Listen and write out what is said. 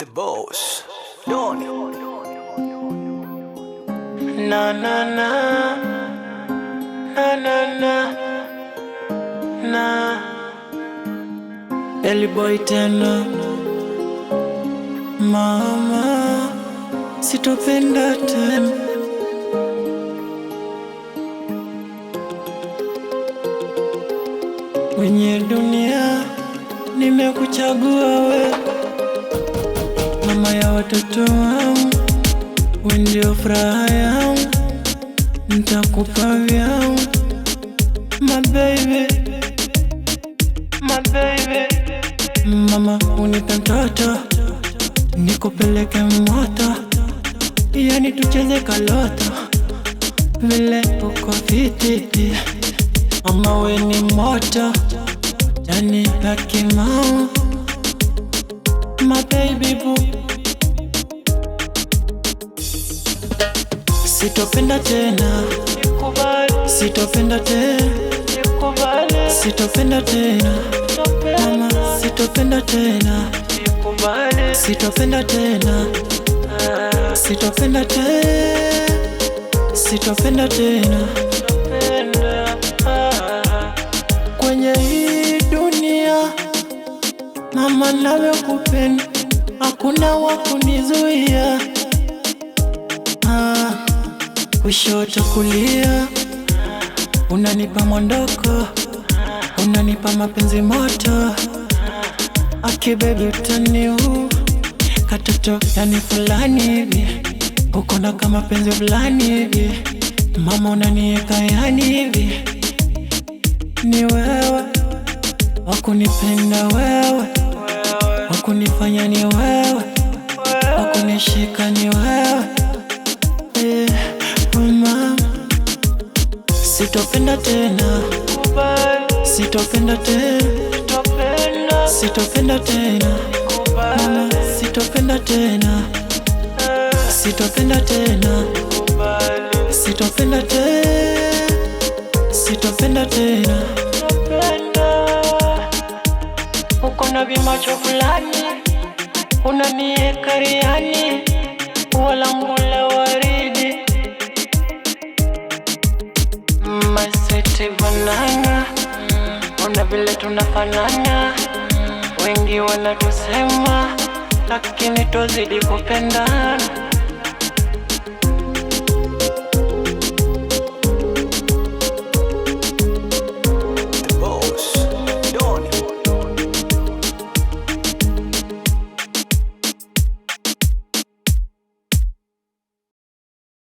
The boss. Doni. Na na na na na na na Elly boy tena. Mama, sitopenda tena. Kwenye dunia nimekuchagua we, mama ya watoto wangu, we ndio furaha yangu, nitakupa vyangu, my baby, my baby. Mama unipe mtoto, nikupeleke moto, yani tucheze kaloto, vile uko fiti. Mama we ni moto, yani hakimau, my baby boo. Sitopenda tena, sitopenda tena, sitopenda tena, mama, sitopenda tena, sitopenda tena, sitopenda tena, sitopenda tena. Kwenye hii dunia mama, navyokupenda hakuna wa kunizuia. Ah, kushoto kulia, unanipa mwondoko, unanipa mapenzi moto. Aki baby utaniu katoto yani fulani hivi, uko na kama penzi fulani hivi, mama unanieka yani hivi, ni wewe wakunipenda, wewe wakunifanya ni wewe, wakunishika ni wewe. Eh, oh mama, sitopenda tena, sitopenda tena, sitopenda tena, mama, sitopenda tena, sitopenda tena, sitopenda tena, sitopenda tena. Uko na vimacho fulani, unanieka riani, ua langu la waridi, my sweet banana, ona vile tunafanana, wengi wanatusema, lakini twazidi kupendana.